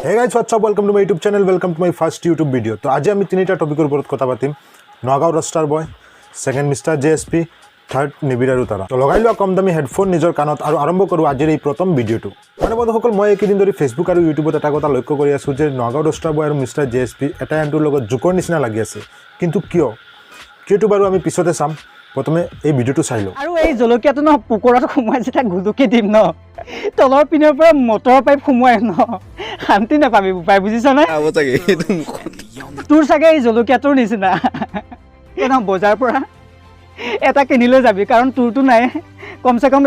Hey guys, what's up? Welcome to my YouTube channel. Welcome to my first YouTube video. তো আজি আমি তিনিটা টপিকৰ ওপৰত কথা পাতিম: নগাঁও ৰষ্টাৰ boy, second mister J S P, third Nibir আৰু তাৰা। তো লগাই লোৱা কম দামী হেডফোন নিজৰ কাণত আৰু আৰম্ভ কৰোঁ আজিৰ এই প্ৰথম ভিডিঅ'টো। মানে বন্ধুসকল, মই এইকেইদিন ধৰি ফেচবুক আৰু ইউটিউবত এটা কথা লক্ষ্য কৰি আছোঁ যে নগাঁও ৰষ্টাৰ বয় আৰু মিষ্টাৰ জে এছ পি এটা আনটোৰ লগত জোকৰ নিচিনা লাগি আছে। কিন্তু কিয়? কিয়টো বাৰু আমি পিছতে চাম। প্ৰথমে এই ভিডিঅ'টো চাই লওঁ। আৰু এই জলকীয়াটো ন, পকৰাত সোমোৱাই যেতিয়া ঘুলুকি দিম ন, তলৰ পিনৰ পৰা মটৰ পাইপ সোমোৱাই ন, শান্তি নাপাবি বোপাই, বুজিছনে? খাব চাগে এইটো মুখত। তোৰ চাগে এই জলকীয়াটোৰ নিচিনা। এই ন, বজাৰৰ পৰা এটা কিনি লৈ যাবি, কাৰণ তোৰতো নাই। কমচে কম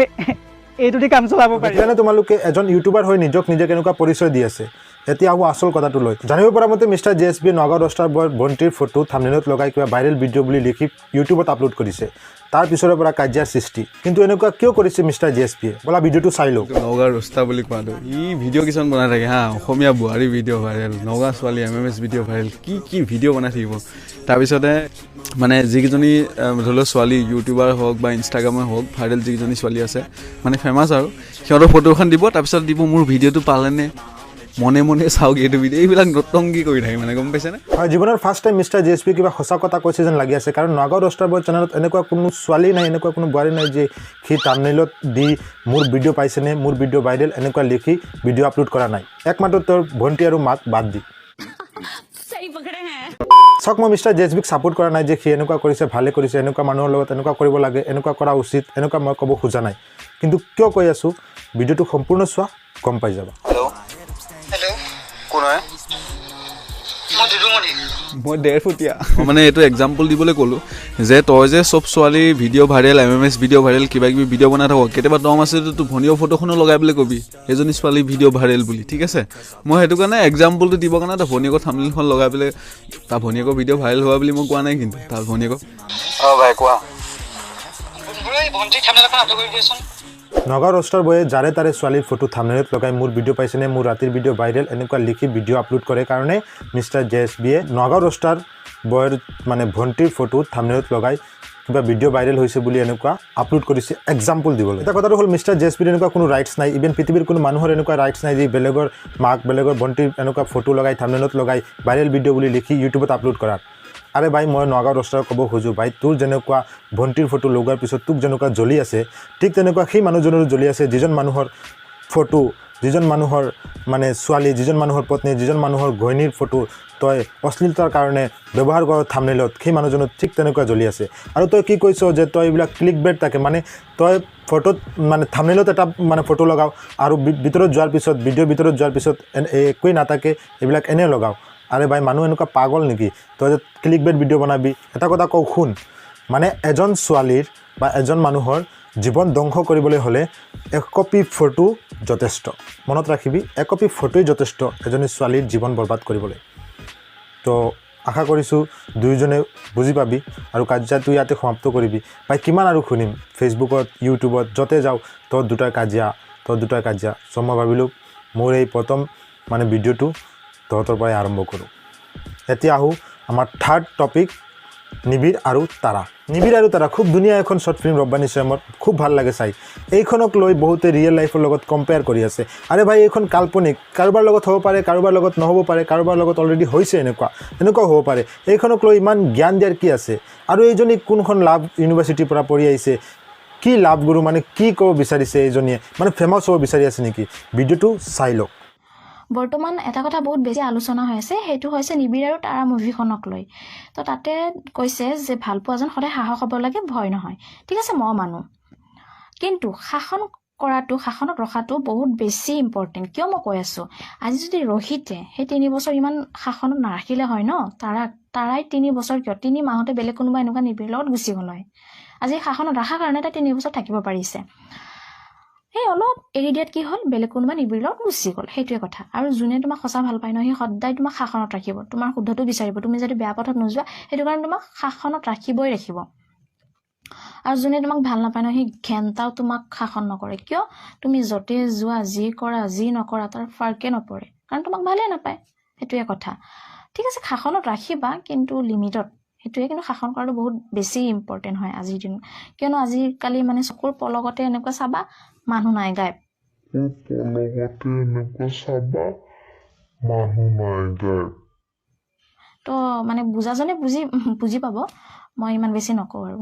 এইটো দি কাম চলাব পাৰি। দেখিলানে তোমালোকে, এজন ইউটিউবাৰ হৈ নিজক নিজে কেনেকুৱা পৰিচয় দি আছে? এতিয়া আহোঁ আচল কথাটো লৈ। জানিব পৰা মতে mister J S B Nagaon ৰষ্টাৰ বয়ৰ ভণ্টিৰ ফটো থামনেলত লগাই কিবা ভাইৰেল ভিডিঅ' বুলি লিখি ইউটিউবত আপলোড কৰিছে। তাৰ পিছৰে পৰা কাজিয়াৰ সৃষ্টি। কিন্তু এনেকুৱা কিয় কৰিছে মিষ্টাৰ জে এছ পিয়ে? ব'লা, ভিডিঅ'টো চাই লওঁ। নগাঁৱৰ ৰস্তা বুলি কোৱাটো, ই ভিডিঅ' কিছুমান বনাই থাকে হা, অসমীয়া বোৱাৰী ভিডিঅ' ভাইৰেল, নগাঁও ছোৱালী এমএমএছ ভিডিঅ' ভাইৰেল, কি কি ভিডিঅ' বনাই থাকিব। তাৰপিছতে মানে যিকেইজনী ধৰি লওক ছোৱালী ইউটিউবাৰ হওক বা ইনষ্টাগ্ৰামৰ হওক, ভাইৰেল যিকেইজনী ছোৱালী আছে, মানে ফেমাছ আৰু সিহঁতৰ ফটো এখন দিব, তাৰপিছত দিব, "মোৰ ভিডিঅ'টো পালেনে? মনে মনে চাওক এইটো ভিডিঅ'।" এইবিলাক নটংকি কৰি থাকে মানে, গম পাইছেনে? হয়, জীৱনৰ first time mister J S P কিবা সঁচা কথা কৈছে যেন লাগি আছে। কাৰণ নগাঁও ৰষ্টাৰ বয় চেনেলত এনেকুৱা কোনো ছোৱালী নাই, এনেকুৱা কোনো বোৱাৰী নাই যে সি থামনেলত দি "মোৰ ভিডিঅ' পাইছেনে? মোৰ ভিডিঅ' ভাইৰেল" এনেকুৱা লিখি ভিডিঅ' আপলোড কৰা নাই, একমাত্ৰ তেওঁৰ ভণ্টি আৰু মাক বাদ দি। सही पकड़े हैं। চাওক, মই মিষ্টাৰ জে এছ বিক ছাপোৰ্ট কৰা নাই যে সি এনেকুৱা কৰিছে, ভালে কৰিছে, এনেকুৱা মানুহৰ লগত এনেকুৱা কৰিব লাগে, এনেকুৱা কৰা উচিত, এনেকুৱা মই ক'ব খোজা নাই। কিন্তু কিয় কৈ আছোঁ, ভিডিঅ'টো সম্পূৰ্ণ চোৱা, গম পাই যাবা। হেল্ল'। হেল্ল'। কোন হয়? মই দুদুমণি। মই ডেৰফুটীয়া। মই মানে এইটো এক্সাম্পল দিবলৈ ক'লোঁ যে তই যে চব ছোৱালীৰ video' viral, MMS video' viral, কিবা কিবি ভিডিঅ' বনাই থাক, কেতিয়াবা দম আছে যদি তোৰ ভনীৰ ফটোখনো লগাই পেলাই কবি এজনী ছোৱালী ভিডিঅ' ভাইৰেল বুলি। ঠিক আছে, মই সেইটো কাৰণে এক্সাম্পলটো দিবৰ কাৰণে তাৰ ভনীয়েকৰ থামনেলখন লগাই পেলাই। তাৰ ভনীয়েকৰ ভিডিঅ' ভাইৰেল হোৱা বুলি মই কোৱা নাই, কিন্তু তাৰ ভনীয়েকৰ অঁ ভাই, কোৱা। এই ভণ্টিৰ থামনেল এখন আপলোড কৰি দিয়াচোন। নগাঁও ৰষ্টাৰ বয়ে যাৰে তাৰে ছোৱালীৰ ফটো থামনেলত লগাই "মোৰ ভিডিঅ' পাইছেনে? মোৰ ৰাতিৰ ভিডিঅ' ভাইৰেল" এনেকুৱা লিখি ভিডিঅ' আপলোড কৰে কাৰণে মিষ্টাৰ জে এছ বিয়ে নগাঁও ৰষ্টাৰ বয়ৰ মানে ভণ্টিৰ ফটো থামনেলত লগাই কিবা ভিডিঅ' ভাইৰেল হৈছে বুলি এনেকুৱা আপলোড কৰিছে এক্সাম্পল দিবলৈ। এটা কথাটো হ'ল, মিষ্টাৰ জে এছ পিৰ এনেকুৱা কোনো ৰাইটছ নাই, ইভেন পৃথিৱীৰ কোনো মানুহৰ এনেকুৱা ৰাইটছ নাই যে বেলেগৰ মাক, বেলেগৰ ভণ্টিৰ এনেকুৱা ফটো লগাই, থামনেলত লগাই ভাইৰেল ভিডিঅ' বুলি লিখি ইউটিউবত আপলোড কৰাৰ। আৰে ভাই, মই নগাঁও ৰষ্টাৰক ক'ব খোজোঁ, ভাই, তোৰ যেনেকুৱা ভণ্টিৰ ফটো লগোৱাৰ পিছত তোক যেনেকুৱা জ্বলি আছে, ঠিক তেনেকুৱা সেই মানুহজনৰো জ্বলি আছে, যিজন মানুহৰ ফটো, যিজন মানুহৰ মানে ছোৱালী, যিজন মানুহৰ পত্নী, যিজন মানুহৰ ঘৈণীৰ ফটো তই অশ্লীলতাৰ কাৰণে ব্যৱহাৰ কৰ থামনেলত, সেই মানুহজনৰ ঠিক তেনেকুৱা জ্বলি আছে। আৰু তই কি কৈছ যে তই এইবিলাক ক্লিক বেট থাকে, মানে তই ফটোত মানে থামনেলত এটা মানে ফটো লগাওঁ আৰু ভিতৰত যোৱাৰ পিছত, ভিডিঅ'ৰ ভিতৰত যোৱাৰ পিছত একোৱেই নাথাকে, এইবিলাক এনেই লগাওঁ। আৰে ভাই, মানুহ এনেকুৱা পাগল নেকি? তই যে ক্লিক বেট ভিডিঅ' বনাবি। এটা কথা কওঁ শুন, মানে এজন ছোৱালীৰ বা এজন মানুহৰ জীৱন ধ্বংস কৰিবলৈ হ'লে এককপি ফটো যথেষ্ট। মনত ৰাখিবি, এককপি ফটোই যথেষ্ট এজনী ছোৱালীৰ জীৱন বৰবাদ কৰিবলৈ। তো আশা কৰিছোঁ দুয়োজনে বুজি পাবি আৰু কাজিয়াটো ইয়াতে সমাপ্ত কৰিবি। ভাই, কিমান আৰু শুনিম? ফেচবুকত, ইউটিউবত য'তে যাওঁ, তহঁত দুটাৰ কাজিয়া, তহঁত দুটাৰ কাজিয়া। চ' মই ভাবিলোঁ মোৰ এই প্ৰথম মানে ভিডিঅ'টো তহঁতৰ পৰাই আৰম্ভ কৰোঁ। এতিয়া আহোঁ আমাৰ থাৰ্ড টপিক, নিবিড় আৰু তাৰা। নিবিড় আৰু তাৰা খুব ধুনীয়া এখন শ্বৰ্ট ফিল্ম ৰব্বানী স্বয়মৰ, খুব ভাল লাগে চাই। এইখনক লৈ বহুতে ৰিয়েল লাইফৰ লগত কম্পেয়াৰ কৰি আছে। আৰে ভাই, এইখন কাল্পনিক। কাৰোবাৰ লগত হ'ব পাৰে, কাৰোবাৰ লগত নহ'ব পাৰে, কাৰোবাৰ লগত অলৰেডি হৈছে, এনেকুৱা এনেকুৱাও হ'ব পাৰে। এইখনক লৈ ইমান জ্ঞান দিয়াৰ কি আছে? আৰু এইজনী কোনখন লাভ ইউনিভাৰ্চিটিৰ পৰা পঢ়ি আহিছে? কি লাভ গুৰু? মানে কি ক'ব বিচাৰিছে এইজনীয়ে? মানে ফেমাছ হ'ব বিচাৰি আছে নেকি? ভিডিঅ'টো চাই লওক। বৰ্তমান এটা কথা বহুত বেছি আলোচনা হৈ আছে, সেইটো হৈছে নিবিড় আৰু তাৰা মুভিখনক লৈ। তো তাতে কৈছে যে ভালপোৱাজন সদায় সাহস হ'ব লাগে, ভয় নহয়। ঠিক আছে, মই মানো। কিন্তু শাসন কৰাটো, শাসনত ৰখাটো বহুত বেছি ইম্পৰ্টেণ্ট। কিয় মই কৈ আছোঁ, আজি যদি ৰোহিতে সেই 3 বছৰ ইমান শাসনত নাৰাখিলে হয় ন তাৰাক, তাৰাই 3 বছৰ কিয়, 3 মাহতে বেলেগ কোনোবা এনেকুৱা নিবিড়ৰ লগত গুচি গ'ল হয়। আজি শাসনত ৰখাৰ কাৰণে তাই 3 বছৰ থাকিব পাৰিছে। সেই অলপ এৰি দিয়াত কি হ'ল? বেলেগ কোনোবা নিবিড়ৰ লগত গুচি গ'ল। সেইটোৱে কথা। আৰু যোনে তোমাক সঁচা ভাল পায় ন, সি সদায় তোমাক শাসনত ৰাখিব, তোমাৰ শুদ্ধটো বিচাৰিব, তুমি যদি বেয়া পথত নোযোৱা, সেইটো কাৰণে তোমাক শাসনত ৰাখিবই ৰাখিব। আৰু যোনে তোমাক ভাল নাপায় ন, সি ঘেণ্টাও তোমাক শাসন নকৰে। কিয়? তুমি য'তে যোৱা, যি কৰা, যি নকৰা, তাৰ ফাৰ্কে নপৰে, কাৰণ তোমাক ভালেই নাপায়। সেইটোৱে কথা। ঠিক আছে, শাসনত ৰাখিবা, কিন্তু লিমিটত। সেইটোৱে। কিন্তু শাসন কৰাটো বহুত বেছি ইম্পৰ্টেণ্ট হয় আজিৰ দিনত। কিয়নো আজিকালি মানে চকুৰ পলকতে এনেকুৱা চাবা, মানুহ নাই, গায়ব। পলকতে এনেকুৱা চাবা, মানুহ নাই গায়ব। তো মানে বুজাজনে বুজি বুজি পাব, মই ইমান বেছি নকওঁ আৰু।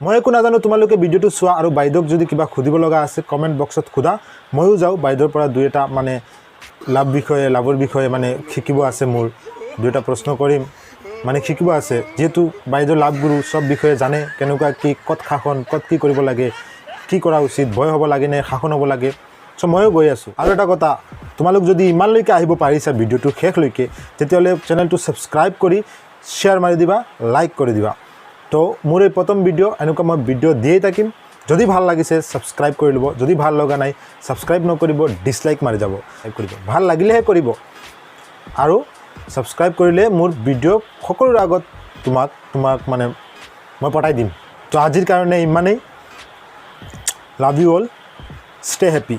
মই একো নাজানো, তোমালোকে ভিডিঅ'টো চোৱা আৰু বাইদেউক যদি কিবা সুধিব লগা আছে, কমেণ্ট বক্সত সোধা। ময়ো যাওঁ, বাইদেউৰ পৰা দুই এটা মানে লাভ বিষয়ে, লাভৰ বিষয়ে মানে শিকিব আছে মোৰ। দুই এটা প্ৰশ্ন কৰিম, মানে শিকিব আছে, যিহেতু বাইদেউ লাভ গুৰু, চব বিষয়ে জানে, কেনেকুৱা কি, ক'ত শাসন, ক'ত কি কৰিব লাগে, কি কৰা উচিত, ভয় হ'ব লাগে নে শাসন হ'ব লাগে। চ' ময়ো গৈ আছোঁ। আৰু এটা কথা, তোমালোক যদি ইমানলৈকে আহিব পাৰিছা ভিডিঅ'টোৰ শেষলৈকে, তেতিয়াহ'লে চেনেলটো ছাবস্ক্ৰাইব কৰি শ্বেয়াৰ মাৰি দিবা, লাইক কৰি দিবা। তো মোৰ এই প্ৰথম ভিডিঅ', এনেকুৱা মই ভিডিঅ' দিয়েই থাকিম। যদি ভাল লাগিছে, ছাবস্ক্ৰাইব কৰি ল'ব। যদি ভাল লগা নাই, ছাবস্ক্ৰাইব নকৰিব, ডিছলাইক মাৰি যাব। কৰিব ভাল লাগিলেহে কৰিব। আৰু ছাবস্ক্ৰাইব কৰিলে মোৰ ভিডিঅ' সকলোৰে আগত তোমাক মানে মই পঠাই দিম। তো আজিৰ কাৰণে ইমানেই। Love you all, stay happy.